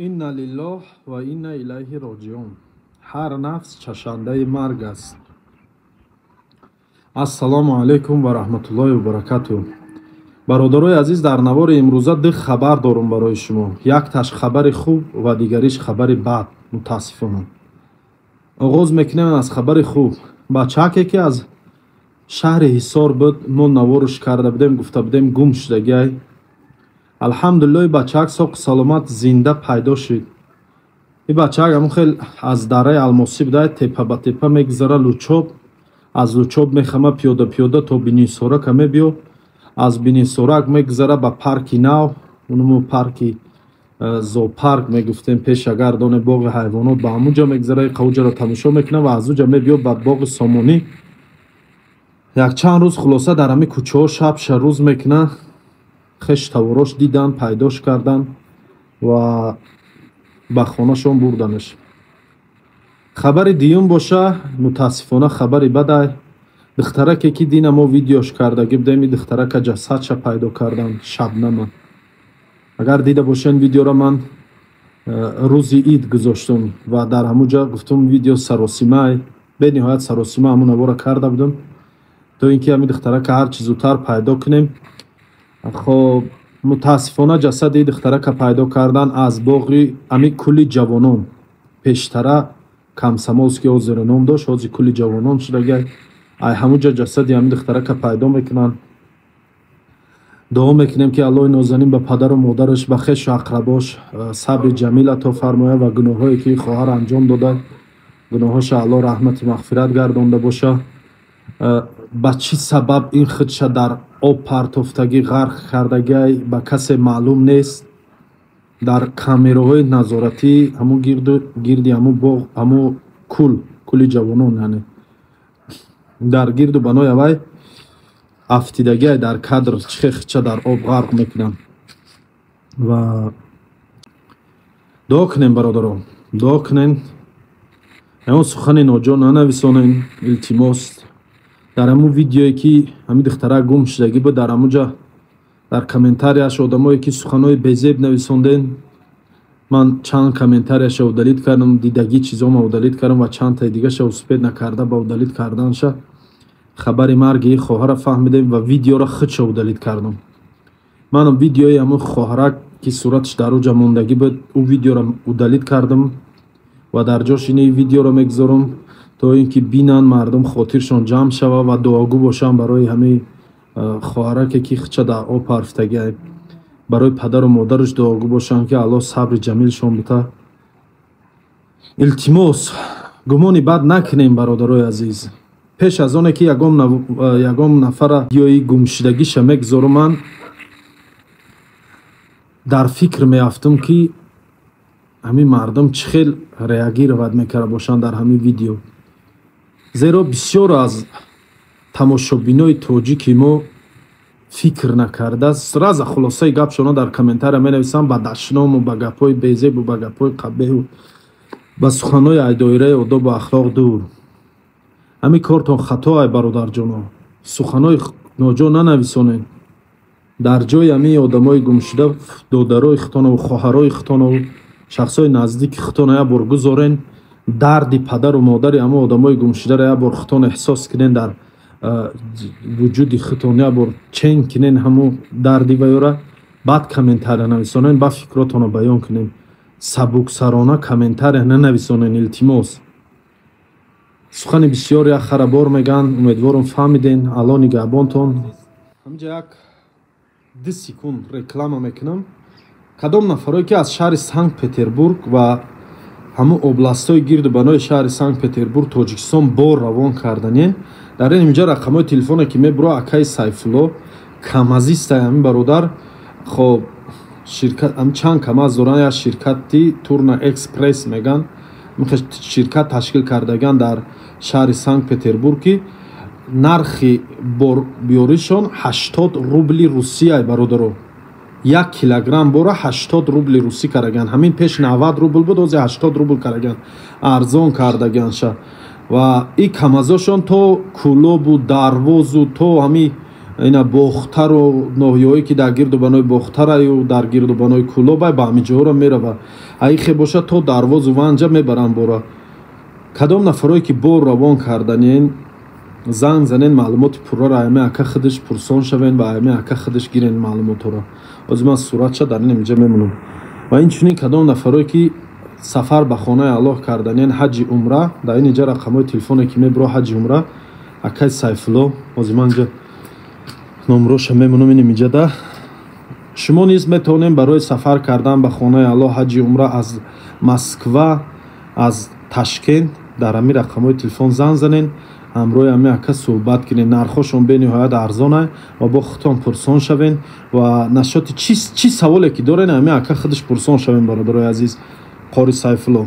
Инна лиллоҳ ва инна илайҳи роҷиун. Ҳар нафс чашандаи марг аст. Ассалому алайкум ва раҳматуллоҳи ва баракатуҳ. Бародарои азиз, дар навори имрӯза ду хабар дорум барои шумо. Якташ хабари хуб ва дигариш хабари бад, мутаассифона. Оғоз мекунем аз хабари хуб. Бачаке ки аз шаҳри Ҳисор буд, мо наворш карда будем, гуфта будем гум шудагиай. Алҳамдулиллоҳ, бачаак соқу саломат зинда пайдо шуд. Ин бачаак ҳамон хел аз дараи Алмосӣ будай, тепа ба тепа мегузара Лучоб, аз Лучоб мехама пиёда пиёда то Бинисорака мебиё, аз Бинисорак мегузара ба парки нав, унмо парки зоопарк мегуфтем пеш, агар доне боғи ҳайвонот, ба ҳамунҷа мегузара, қауҷаро тамошо мекунам ва аз уҷа мебиё ба боғи Сомонӣ. Якчанд рӯз хулоса дар ҳамин кӯчаҳо шабша рӯз мекуна. Хеш таворош дидан, пайдош кардан ва ба хонашон бурданаш. Хабари дуюм боша, мутаассифона, хабари бадай. Духтараке ки дина мо видеош кардагӣ будем, ин духтарака ҷасадша пайдо кардан, Шабнама. Агар дида бошен видеоро, ман рӯзи ид гузоштум ва дар ҳамун ҷа гуфтум, видео саросимай, бениҳоят саросима ҳамун навора карда будум, то ин ки ҳамин духтарака ҳарчи зудтар пайдо кунем. Хоб, мутаассифона, ҷасади духтарака пайдо кардан аз боғи ами кӯли Ҷавонон. Пештара Комсомолский озеро ном дошт, ҳозир кӯли Ҷавонон шудагай. Ай ҳамун ҷа ҷасади ҳамин духтарака пайдо мекунанд. Дуо мекунем, ки Аллоҳи нозанин ба падару модараш, ба хешу ақрабош сабри ҷамил ато фармояд ва гуноҳҳое ки хоҳар анҷом дода, гуноҳҳоша Аллоҳ раҳмати мағфират гардонда боша. Ба чӣ сабаб ин худша дар об партофтагӣ, ғарқ кардагиай, ба касе маълум нест. Дар камераҳои назоратӣ ҳамун гирду гирди ҳамун боғ, ҳамун кӯл, кӯли Ҷавонон, яъне дар гирду банои авай афтидагиай дар кадр, чихе хича дар об ғарқ мекунанд. Ва дуо кунем, бародаро, дуо кунем, ягон сухани ноҷо нанависонем, илтимос. Дар ҳамун видеое ки ҳамин духтарак гум шудагӣ буд, дар ҳамун ҷа дар комментарияш одамое ки суханҳои безеб нависонден, ман чанд комментарияша удалить кардам, дидагӣ чизома удалить кардам ва чандтаи дигаша успеть накарда ба удалить карданша хабари марги хоҳара фаҳмидем ва видеоро худша удалить кардам. Манам видеои ҳамун хоҳарак, ки сураташ дар уҷа мондагӣ буд, ӯ видеоро удалить кардам ва дар ҷош ини видеоро мегузорам, то ин ки бинанд мардум, хотиршон ҷамъ шава ва дуогӯ бошанд барои ҳамин хоҳараке ки худша дар об парфтагиай, барои падару модараш дуогӯ бошанд, ки Аллоҳ сабри ҷамилшон бита. Илтимос, гумони бад накунем, бародарои азиз. Пеш аз оне ки ягон нафара видеои гумшудагиша мегузорам, ман дар фикр меафтам, ки ҳамин мардум чӣ хел реагировать мекарда бошанд дар ҳамин видео, зеро бисёр аз тамошобинои тоҷики мо фикр накарда сразу хулосаи гапшона дар комментария менависанд, ба дашному, ба гапҳои безебу, ба гапҳои қабеҳу, ба суханҳои ай доираи одобу ахлоқ дур. Ҳамин кортон хато ай, бародарҷоно. Суханҳои ноҷо нанависонед. Дар ҷои ҳамин одамои гумшуда додарои худтонову хоҳарои худтонову шахсҳои наздики худтона як бор гузорен. Дарди падару модари ҳамон одамои гумшударо як бор худтон эҳсос кунен, дар вуҷуди худтон як бор чен кунен ҳамун дарди вайёра, баъд комментария нависонен, баъд фикротонро баён кунен. Сабуксарона комментария нанависонен, илтимос. Сухани бисёр як хара бор мегӯянд. Умедворам, фаҳмиден. Алло нигаҳбонтон. Ҳаминҷа як 2 секунд реклама мекунам. Кадом нафарое ки аз шаҳри Санкт Петербург ва ҳамун областҳои гирду банои шаҳри Санкт Петербург, Тоҷикистон бор равон кардане, дар ин инҷа рақамҳои телефоне ки мебуро, акаи Сайфулло камазистай, ҳамин бародар. Хоб, ширкат чанд камаз доранд, як ширкати Турна Экспресс меган, ширкат ташкил кардаган дар шаҳри Санкт Петербург, ки нархи борбиёришон 80 рубли Русия, бародаро. 1 килограмм бора 80 рубли русӣ караган. Ҳамин пеш 90 рубл буд, ҳозир 80 рубл караган, арзон кардаганша. Ва и камазошон то Кӯлобу Дарвозу то ҳами Ина Бохтару ноҳияҳое, ки дар гирду банои Бохтараю дар гирду банои Кӯлобай, ба ҳамин ҷоҳоро мерава. Аихе боша, то Дарвозу Ванҷа мебаранд бора. Кадом нафарое, ки бор равон карданен, занг занен, маълумоти пурраро аями ака худаш пурсон шавен ва аями ака худаш гирен маълумотҳоро. Ҳозир ман суратша дар ин инҷа мемонам. Ва инчунин кадом нафарое, ки сафар ба хонаи Аллоҳ карданен, ҳаҷи умра, дар ин инҷа рақамҳои телефоне, ки мебиро, ҳаҷи умра, акай Сайфулло, ҳозир ман инҷа номроша мемонам. Ин инҷада шумо низ метавонем барои сафар кардан ба хонаи Аллоҳ, ҳаҷи умра, аз Москва, аз Ташкент дар ҳамин рақамҳои телефон занг занен, ҳамроҳи ҳамин ака суҳбат кунед. Нархҳошон бениҳоят арзона ва бо худтон пурсон шавен ва нашоти чӣ саволе, ки дорен, ҳамин ака худаш пурсон шавен. Бародарои азиз, қори Сайфулло.